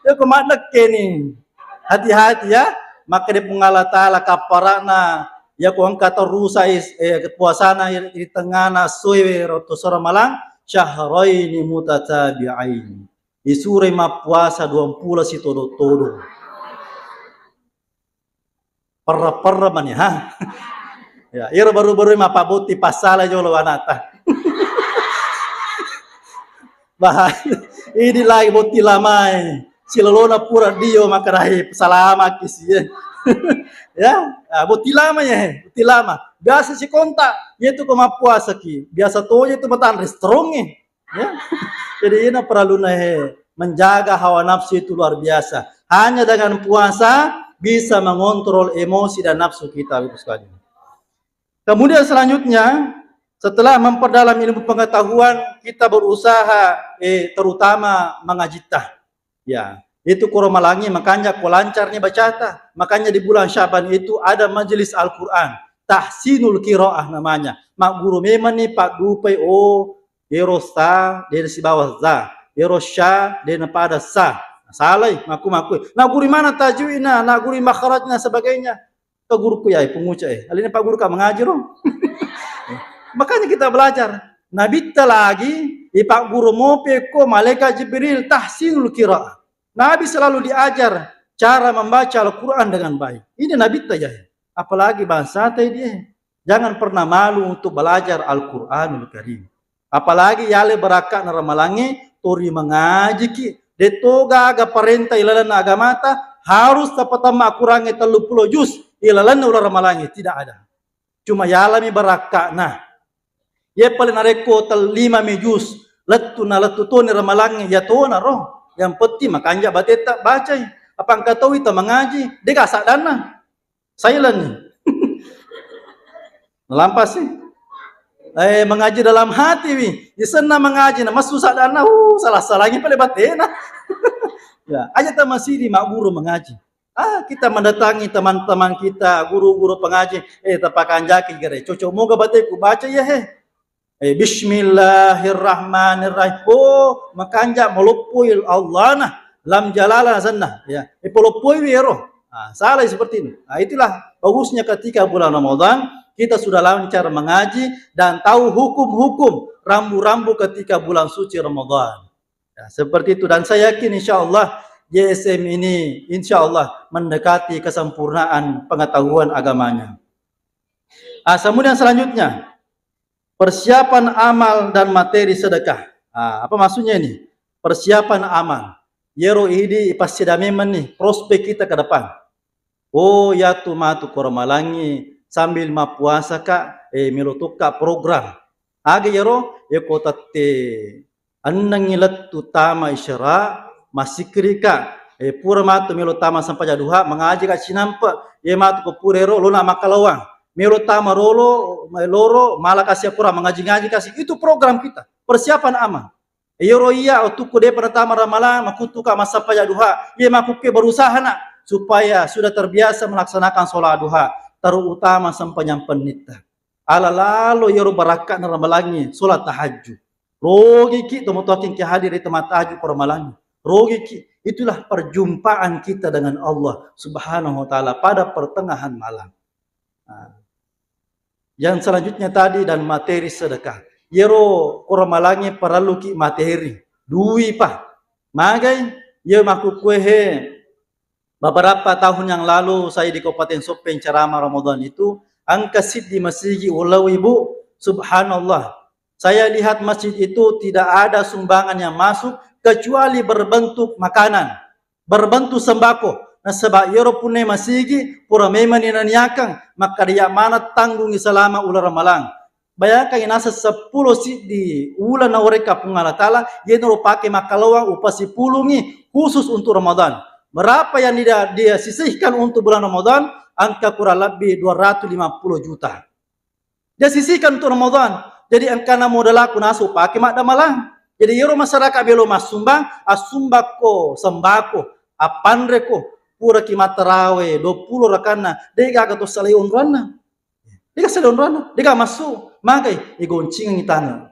Ya ko maddekke ni. Hati-hati ya. Maka di Puang Allah Taala kapparana Yako engka tau rusa is, eh, puasana ri, ri tengngana essoe ro to sora malang, syahraini mutatabi'aini. Isuroi mappuasa duampula sitodo-todo. Perra-perra mani, ha? Ya, iro baru-baru mappabotti passala jolo anata. Bah, ini lagi botti lamae. Silolona pura dio makarahi, salamaki sie. Ya, ah, botti lama ya, botti lama. Biasa si kontak, yaitu ko mappuasaki. Biasa toje tu matanre strong e. Ya. Jadi ini perlu nahe menjaga hawa nafsu itu luar biasa. Hanya dengan puasa bisa mengontrol emosi dan nafsu kita, Bapak Ibu sekalian. Kemudian selanjutnya, setelah memperdalam ilmu pengetahuan, kita berusaha, eh, terutama mengajita. Ya, itu koro malangi, makanya ko lancar nih bacata. Makanya di bulan Syaban itu ada majelis Al-Quran, tahsinul qiraah namanya. Magguru memang nih Pak Dupai, oh, ero sa, de sibawa za. Ero sya, de pada sa. Salai, maku-maku. Naguri mana tajwidna, naguri makhrajna, sebagainya. Ke guruku ya, penguca, eh. Alina Pak Guru ka mengaji, ro. Makanya kita belajar. Nabitta lagi, i Pak Guru mope ko malaikat Jibril tahsinul qiraah. Nabi selalu diajar cara membaca Al-Quran dengan baik. Ini Nabitta ya. Apalagi bangsa tadi dia. Jangan pernah malu untuk belajar Al-Quranul Karim. Apalagi yale barakka'na ramalangnge, tori mangajiki. De'to gaga parenta ilalenna agamata, harus tapatamma Al-Qurangnge tellu pulo juz ilalenna uleng ramalangnge. Tidak ada. Cuma yalami barakka'na. Ye paling narekko tel-, lima mi juz, lettu na lettu toni ramalangnge, ya tona ro. Yang penting makanja batetta bacai. Apa engka tau ita mangaji, dega saddanna. Silent. Nalampa sih. Eh, mengaji dalam hati wi. Isenna mengaji na massu saddanna, uh, salah-salangi pale batena. Ya, aja tamasiri magguru mengaji. Ah, kita mendatangi teman-teman kita, guru-guru pengaji, eh, tapakanjaki gere. Cocok moga bateku baca ya he. Eh, bismillahirrahmanirrahim. Oh, makanja maloppoi Allah na, lam jalala sanna. Ya, eh, poloppoi wi ero. Ah, salah seperti ini. Nah, itulah bagusnya ketika bulan Ramadan, kita sudah lancar mengaji dan tahu hukum-hukum rambu-rambu ketika bulan suci Ramadan. Ya, seperti itu. Dan saya yakin insya Allah J S M ini insya Allah mendekati kesempurnaan pengetahuan agamanya. Ah, kemudian selanjutnya, persiapan amal dan materi sedekah. Ah, apa maksudnya ini? Persiapan amal. Yero idi ipassidamemeng nih prospek kita ke depan. Oh, yatu matu ko ramalangngi sambil mappuasa ka, eh, melo tokka program. Aga yero, yako tette ennengngi lettu tama isyara, massikkiri ka, eh, pura matu melo tama sempajang duha, mangaji ka cinampe, ye matu ko pura ero, lona makkalawang. Melo tama rolo, loro, mala kasi pura mangaji-ngaji kasi. Itu program kita, persiapan amal. Iyaro iya wettukku depa natama ramalang, makuttuka massempajang duha. Iya makkukkue berusaha na supaya sudah terbiasa melaksanakan sholat duha, terutama sempajang pennitta. Ala lalo iyaro barakka'na ramalangnge sholat tahajud. Rogiki tomatoakkeng ki hadir di tempat tahajud ko ramalangnge. Rogiki. Itulah perjumpaan kita dengan Allah Subhanahu wa Ta'ala pada pertengahan malam. Nah, yang selanjutnya tadi dan materi sedekah. Yero ko ramalangnge parelluki materi. Dui pa. Magai, ye makkukkue he, beberapa tahun yang lalu saya di Kabupaten Soppeng ceramah Ramadan itu, engka siddi masigi ulawai, Bu, subhanallah. Saya lihat masjid itu tidak ada sumbangan yang masuk kecuali berbentuk makanan, berbentuk sembako. Nasaba iyaro punnai masigi pura memang ninaniakang makkada iya maneng tanggungi selama uleng ramalang. Bayangkan naseng seppulo siddi uleng nawerekka Puang Allah Ta'ala, yenaro pake makkalawang upasipulungi khusus untuk Ramadan. Berapa yang dia, dia sisihkan untuk bulan Ramadan? Angka kurang lebih dua ratus lima puluh juta. Dia sisihkan untuk Ramadan. Jadi engkana modalaku nasu pake maddamalang. Jadi iyaro masyarakat melo massumbang, assumbakko sembako, appanreko, puraki mattarawe duappulo rakanna, degaga to salai onroanna. Dega salai onroanna, dega massu, magai, igoncingengi taneng.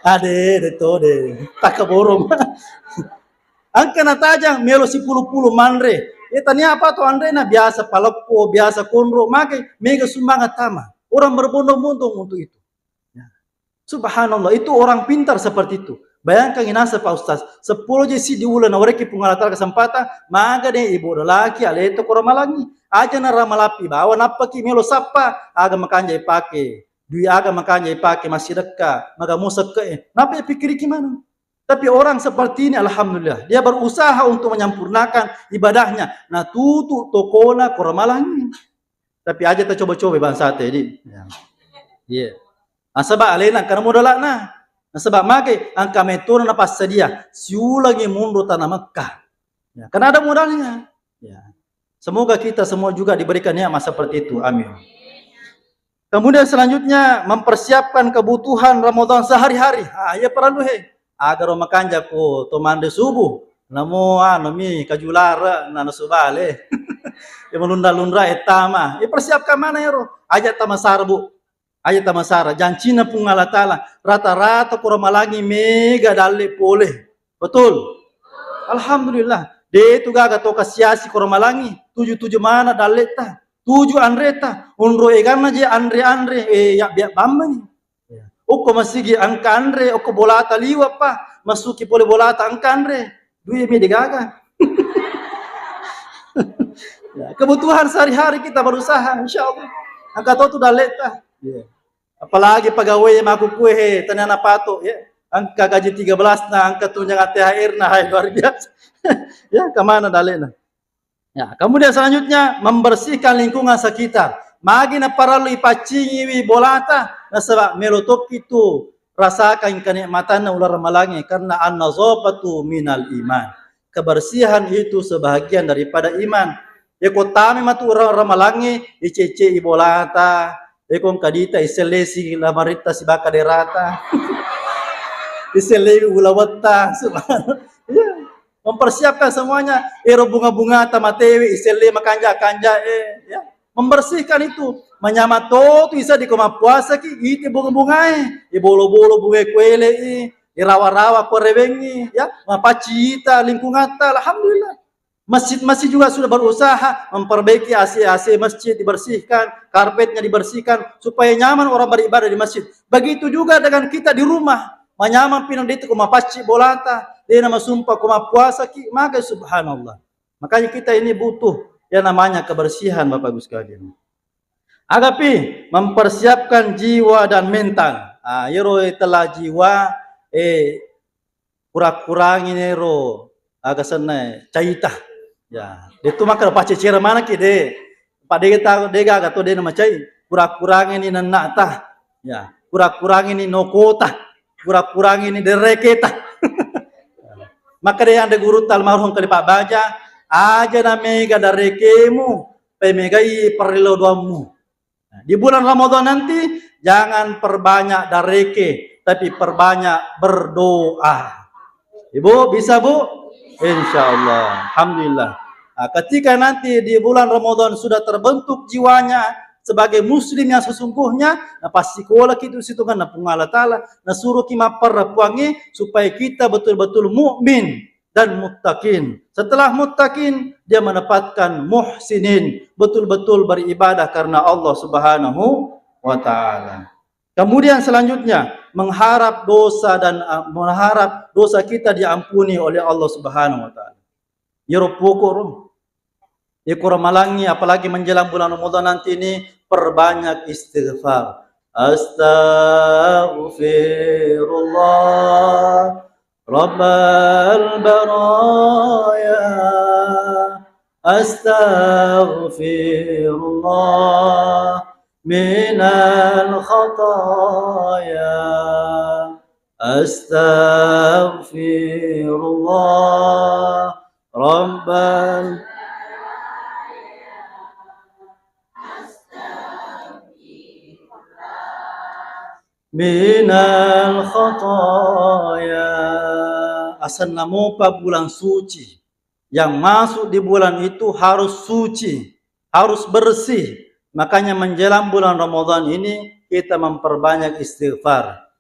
Ade, de to de, takkaborong. Engka natajang melo sipulu-pulu manre, Iya, tania apa to anrena, biasa palekko, biasa konro, magai mega sumbangan tama. Orang berbondong-bondong untuk itu. Ya. Subhanallah, itu orang pintar seperti itu. Bayangkan inasa Pak Ustaz, sepuluh je siddi uleng nawerekki Puang Allah Ta'ala kesempatan, maga de ibu laki aleto ko Ramalangi. Aja na Ramalapi bawa nappaki melo sappa, aga makanja ipake, dui aga makanja ipake massidekka, maga musekke, nappa pikiriki mana. Tapi orang seperti ini, alhamdulillah, dia berusaha untuk menyempurnakan ibadahnya. Nah, tutu tokona ko Ramalangi. Tapi aja ta coba-coba bangsa tadi. Ya. Iya. Nasaba alena engkana modala'na. Nasaba mage engka metona napassadia siulangi munro tanah Mekah. Ya, karena ada modalnya. Ya. Semoga kita semua juga diberikan nikmat seperti itu. Amin. Kemudian selanjutnya mempersiapkan kebutuhan Ramadan sehari-hari. Ah, iya perlu he. Agaro makanja ko to manre subuh. Namo anu mi kaju lara na nasu bale. Ya melunra-lunra etama. Ya persiapkan mana ya ro? Aja tamasara, Bu. Aja tamasara. Jancina Puang Allah Ta'ala. Rata-rata ko Ramalangi mega dalle pole. Betul? Alhamdulillah. De tu gaga to kasiasi ko Ramalangi. Tuju-tuju mana dalleta. Tuju anreta. Unro eganna je anre-anre. Eh, ya biak bambangi. Ya. Okko masigi engka anre, okko bolata liwa pa. Masuki pole bolata engka anre. Dui mi degaga. Ya, kebutuhan sehari-hari kita berusaha, insya Allah. Engka to tu dalleta. Ya. Apalagi pegawai maku kue he, tania napato, ya. Engka gaji tiga belas na, engka tunjangan T H R na, hai luar biasa. Ya, kemana dalena? Ya, kemudian selanjutnya membersihkan lingkungan sekitar. Magi na parallu ipaccingiwi bolata, nasaba melo tokki tu rasakan kenikmatanna uleng Ramalangi, karena an-nazafatu minal iman. Kebersihan itu sebahagian daripada iman. Yako tami matu ra-, Ramalangi, icecei bolata, yako engka dita isellesi lamaritta sibaka derata. Isellei ulawetta, subhanallah. Ya. Mempersiapkan semuanya. Ero bunga-bunga tamatewe, iselle makanja-kanja, eh, ya. Membersihkan itu. Manyamang to tu isa di ko mappuasaki, ite bunga-bungae, eh, bolo-bolo bunga kuele, eh, eh, rawa-rawa ko rewengi, ya, mapacci ita lingkungatta, alhamdulillah. Masjid-masjid juga sudah berusaha memperbaiki A C-A C masjid, dibersihkan, karpetnya dibersihkan, supaya nyaman orang beribadah di masjid. Begitu juga dengan kita di rumah, manyamang pinang ditu ko mapacci bolata, dena masumpa ko mappuasaki, maka subhanallah. Makanya kita ini butuh yang namanya kebersihan, Bapak Ibu sekalian. Agapi, mempersiapkan jiwa dan mental. Ah, yero telah jiwa, eh, kurang-kurangi nero aga senna caita. Ya, de tu maka paccecere manaki de. Padega ta dega aga to de namacai. Kurang-kurangi ni nennata. Ya, kurang-kurangi ni nokota. Kurang-kurangi ni dereketa. Maka de ande guru almarhum kali Pak Baja, aja na mega darekemu, pemegai parello doammu. Nah, di bulan Ramadan nanti, jangan perbanyak dareke, tapi perbanyak berdoa. Ibu, bisa, Bu? Insya Allah. Alhamdulillah. Nah, ketika nanti di bulan Ramadan sudah terbentuk jiwanya sebagai muslim yang sesungguhnya, nah, pasti kola kita situngan na Puang Allah Ta'ala, nah, suruh ki mapparra Puangi supaya kita betul-betul mukmin dan muttaqin. Setelah muttaqin, dia mendapatkan muhsinin, betul-betul beribadah karena Allah Subhanahu wa Ta'ala. Kemudian selanjutnya, mengharap dosa dan, uh, mengharap dosa kita diampuni oleh Allah Subhanahu wa Ta'ala. Yero pokok ro. Yeko Ramalangi, apalagi menjelang bulan Ramadan nanti ini, perbanyak istighfar. Astaghfirullah. رب البرايا، أستغفر الله من الخطايا، أستغفر الله رب ال- من الخطايا. Asenna mopa bulan suci. Yang masuk di bulan itu harus suci, harus bersih. Makanya menjelang bulan Ramadan ini kita memperbanyak istighfar.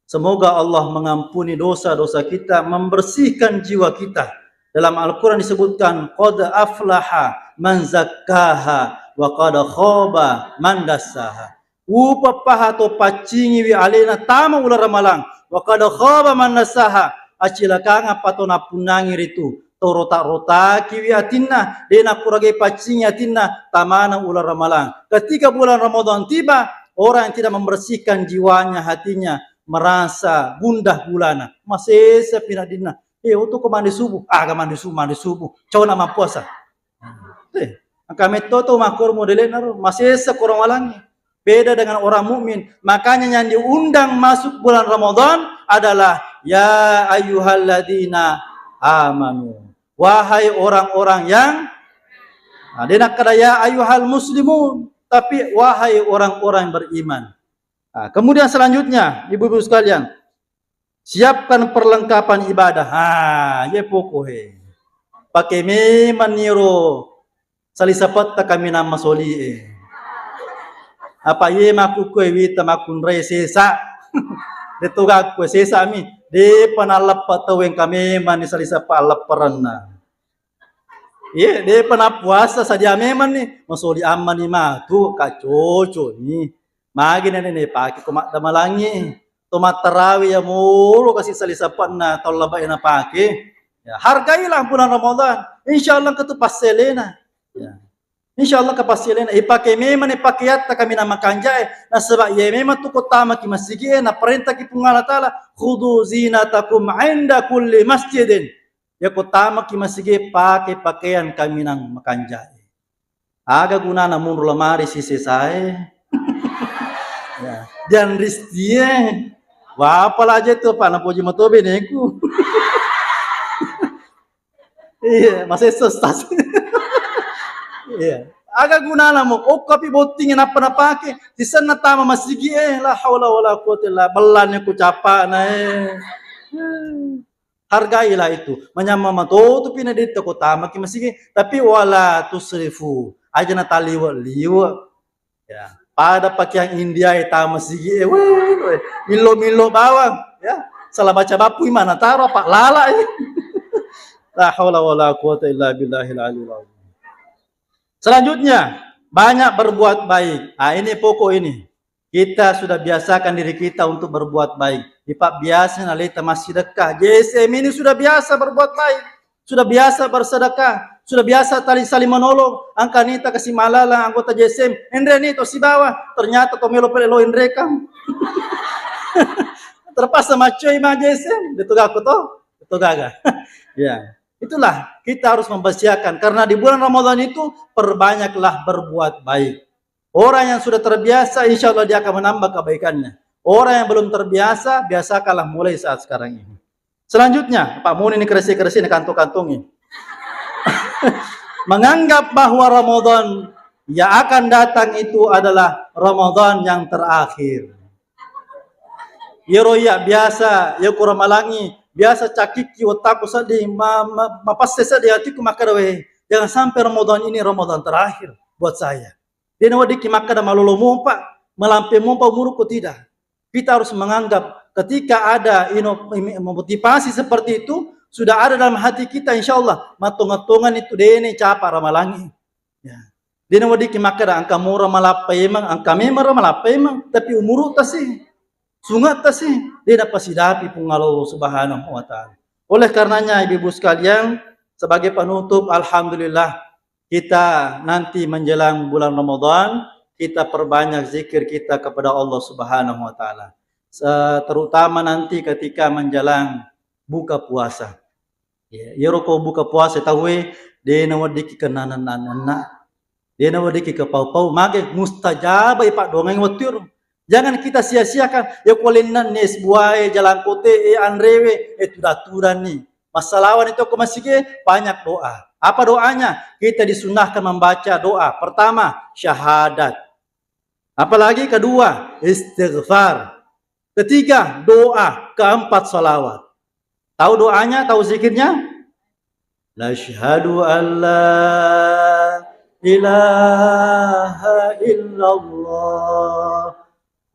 Semoga Allah mengampuni dosa-dosa kita, membersihkan jiwa kita. Dalam Al-Quran disebutkan, "Qad aflaha man zakkaha wa qad khaba man dassaha." Upeppaha to paccingiwi alena tama uleng Ramalang, wa qad khaba man dassaha, acilakangeng pa to nappunnangi ritu, to rota-rotakiwi atinna, de nakkuragai paccingi atinna tamana uleng Ramalang. Ketika bulan Ramadan tiba, orang yang tidak membersihkan jiwanya, hatinya merasa gundah gulana, masessa pi naddinna, "Eh, oto ko mandi subuh." "Aga mandi subuh, mandi subuh. Cau na mappuasa." Eh, engka metto to makkoro modele'na ro, masessa ko Ramalangnge. Beda dengan orang mukmin. Makanya yang diundang masuk bulan Ramadan adalah, "Ya ayyuhalladzina amanu." Wahai orang-orang yang, nah, de nakkeda, "Ya ayyuhal muslimun," tapi, "Wahai orang-orang beriman." Nah, kemudian selanjutnya, ibu-ibu sekalian, siapkan perlengkapan ibadah. Ha, ye poko he. Pake memang niro salisapetta kaminang masoli e. Apa ye makkukue wita makkunrai sesa. Deto gakkue sesa mi. Depa nalleppa tau engka memang ni salisappa allepperenna. Iya, depa nappuasa sadia memang ni. Masoli amma ni matu, kacoco ni. Magi nene ne pake ko maddamalangi. To mattarawi ya mulu kasi sali sapanna tau labai na pake. Ya, hargailah bulan Ramadan. Insya Allah ketu passelena. Ya. Insya Allah ke passelena. Ipake memang ni pakeatta kaminang makanjae. Nasaba iya memang tu ko tamaki masigi e, naparentaki Puang Allah Taala, "Khudzu zinatakum inda kulli masjidin." Yako tamaki masigi, pake pakeang kaminang makanjae. Aga gunana munru lamari sisesae? Ya, dianristie. Wapala aja tu, Pak, napoji mato beneku. Iya, masessa stas. Iya. Aga gunana mo, okkapi botting nappa napake, sisenna tama masigi e, la haula wala quwwata illa, bellane ku capana e. Hargailah itu. Manyamma matotu pi na ditta ko tamaki masigi, tapi wala tusrifu. Aja na taliwe-liwe. Ya, pada pakeang India e tama masigi e, weh, weh, millo-millo bawang, ya. Salah baca bapui mana taro apa lala e. La haula wala quwwata illa billahil aliyil azim. Selanjutnya, banyak berbuat baik. Ah, ini pokok ini. Kita sudah biasakan diri kita untuk berbuat baik. Ipabbiasai aleta massidekka. J S M ini sudah biasa berbuat baik. Sudah biasa bersedekah. Sudah biasa tali saling menolong. Angka nita kasi malala anggota J S M. Enre ni to sibawa. Ternyata to melo pele lo enrekang. Terpaksa macoi ma J S M. Betul gak aku to? Betul gaga. Ya. Itulah kita harus mempersiapkan. Karena di bulan Ramadan itu perbanyaklah berbuat baik. Orang yang sudah terbiasa, insya Allah dia akan menambah kebaikannya. Orang yang belum terbiasa, biasakanlah mulai saat sekarang ini. Selanjutnya, Pak Muni ini keresi-keresi ini kantung-kantungi. Menganggap bahwa Ramadan yang akan datang itu adalah Ramadan yang terakhir. Yero iya biasa, yero kurang malangi, biasa cakiki otakku sedih, ma, ma, mapasse sedih hatiku, maka weh, jangan sampai Ramadan ini Ramadan terakhir buat saya. De naweddikki makkeda malolo mompa, malampe mompa umurukku, tidak. Kita harus menganggap ketika ada ino-, imi-, motivasi seperti itu sudah ada dalam hati kita, insya Allah mattonga-tongan itu dene capa ramalangi. Ya. De naweddikki makkeda engka mura malappa emang, engka memang malappa emang, tapi umuru tasi, sungat tasi, de napasidapi Puang Allah Subhanahu wa Ta'ala. Oleh karenanya, ibu-ibu sekalian, sebagai penutup, alhamdulillah, kita nanti menjelang bulan Ramadan, kita perbanyak zikir kita kepada Allah Subhanahu wa Ta'ala. Se-, terutama nanti ketika menjelang buka puasa. Ya, iyaro ko buka puasa tauwe, de naweddikki kenna nenna-nenna. De naweddikki kepau-pau, mage mustajaba ipaddoangeng wettu ero. Jangan kita sia-siakan. Ya, ko lenna ni es buae, jalangkote e, anrewe, e, tuda-tudanni. Massalawanni to ko masigi, banyak doa. Apa doanya? Kita disunahkan membaca doa. Pertama, syahadat. Apalagi kedua, istighfar. Ketiga, doa. Keempat, salawat. Tahu doanya? Tahu zikirnya? Nashhadu an la ilaha illallah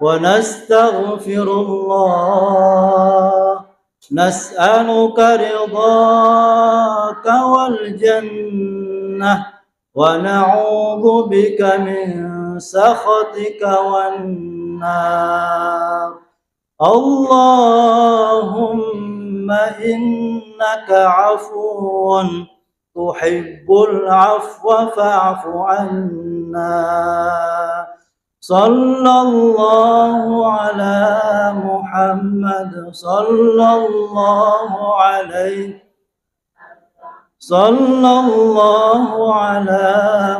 wa nastaghfirullah نسألك رضاك والجنة، ونعوذ بك من سخطك والنار. اللهم إنك عفو تحب العفو فاعف عنا. صلى الله على محمد، صلى الله عليه، صلى الله على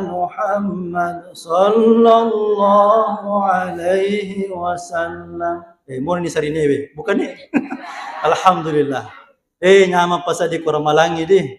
محمد، صلى الله عليه وسلم. Eh, moni sarinewe, bukan ni? Alhamdulillah. Eh, nyameng pasaddi ko Ramalangngi di.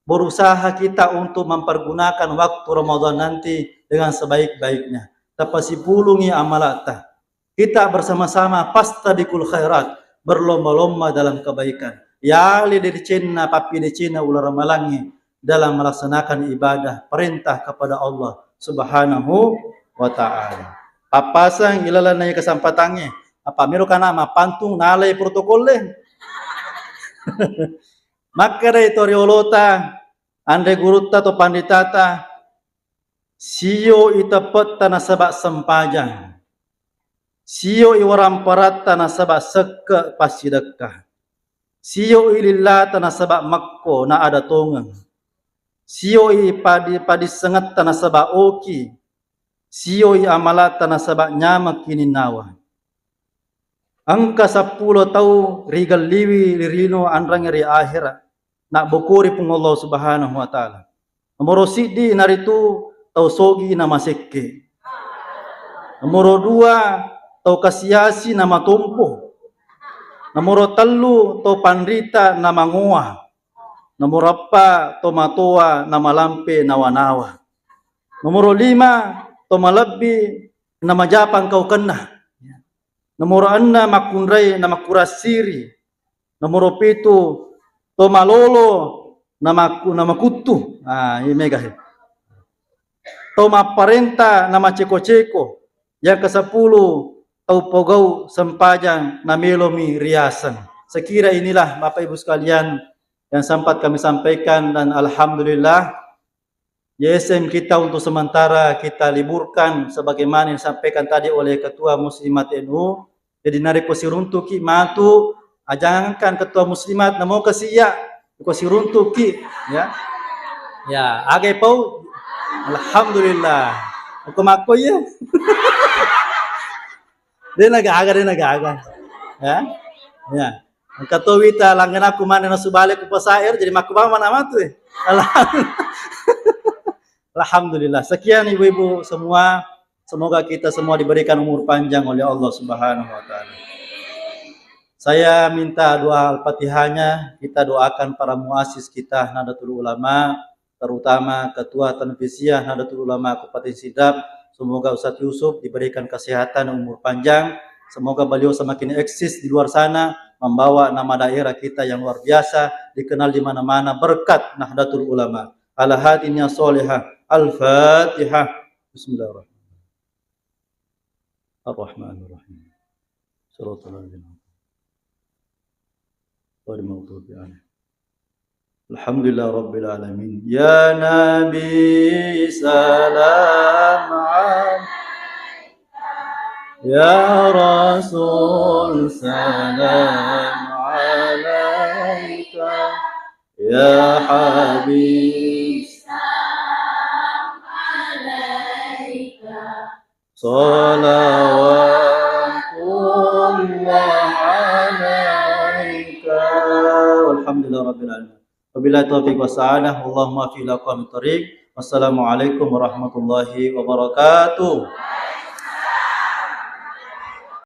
Berusaha kita untuk mempergunakan waktu Ramadan nanti dengan sebaik-baiknya. Tapasipulungi amalata. Kita bersama-sama fastabiqul khairat, berlomba-lomba dalam kebaikan. Yale decenna, pappidecenna uleng Ramalangngi dalam melaksanakan ibadah perintah kepada Allah Subhanahu wa Ta'ala. Pappasang ilalenna kesempatangnge, apa miro kana mappantung nalai protokolle. Makkedai to riolota, anre gurutta to panritata, sio i teppetta nasaba sempajang, sio i waramparatta nasaba sekke passidekka, sio i lillata nasaba mekko na ada tongeng, sio i padi-, padissengetta nasaba oki, sio i amalata nasaba nyameng kininnawa. Engka seppulo tau rigelliwi ri lino anrangnge ri ahera, nabbokori Puang Allah Subhanahu wa Ta'ala. Nomoro siddi naritu tau sogi na masekke. Nomoro dua tau kasiasi na matompo. Nomoro tellu tau panrita na mangoa. Nomoro eppa tau matoa na malampe nawa-nawa. Nomoro lima tau malebbi na majapang kaukenna. Nomoro enneng makkunrai na makkurang siri. Nomoro pitu to malolo na makku-, na makuttu. Ah, iya mega he. To mapparenta na maceko-ceko. Yang kesepuluh, tau pogau sempajang na melomi riaseng. Sekira inilah Bapak Ibu sekalian yang sempat kami sampaikan, dan alhamdulillah Y S M kita untuk sementara kita liburkan sebagaimana yang disampaikan tadi oleh Ketua Muslimat N U. Jadi narekko siruntuki matu, ajangkan Ketua Muslimat, namo kasiya, ko siruntuki, ya. Ya, agai pau. Alhamdulillah. Aku mako iya. Dia naga aga, dia naga aga. Ya. Ya. Engka to wita langgenakku maneng nasu bale ku pasair, jadi makku mama mana matu, eh. Alham-, Alhamdulillah. Sekian ibu-ibu semua. Semoga kita semua diberikan umur panjang oleh Allah Subhanahu wa Ta'ala. Saya minta doa Al-Fatihahnya, kita doakan para muassis kita, Nahdlatul Ulama, terutama Ketua Tanfisiyah Nahdlatul Ulama Kabupaten Sidrap. Semoga Ustadz Yusuf diberikan kesehatan dan umur panjang. Semoga beliau semakin eksis di luar sana, membawa nama daerah kita yang luar biasa, dikenal di mana-mana berkat Nahdlatul Ulama. Ala hadhihi niyah shalihah. Al-Fatihah. Bismillahirrahmanirrahim. Ar-Rahmanirrahim. Shiratal ladzina an'amta alaihim ghairil maghdubi alaihim. Alhamdulillah Rabbil Alamin. Ya Nabi salam alaika. Ya Rasul salam alaika. Ya Habib salam alaika. Salawatullah alaika. Walhamdulillah Rabbil Alamin. Wabillahi taufiq wa sa'adah. Allahumma fi laqamit tariq. Wassalamualaikum warahmatullahi wabarakatuh.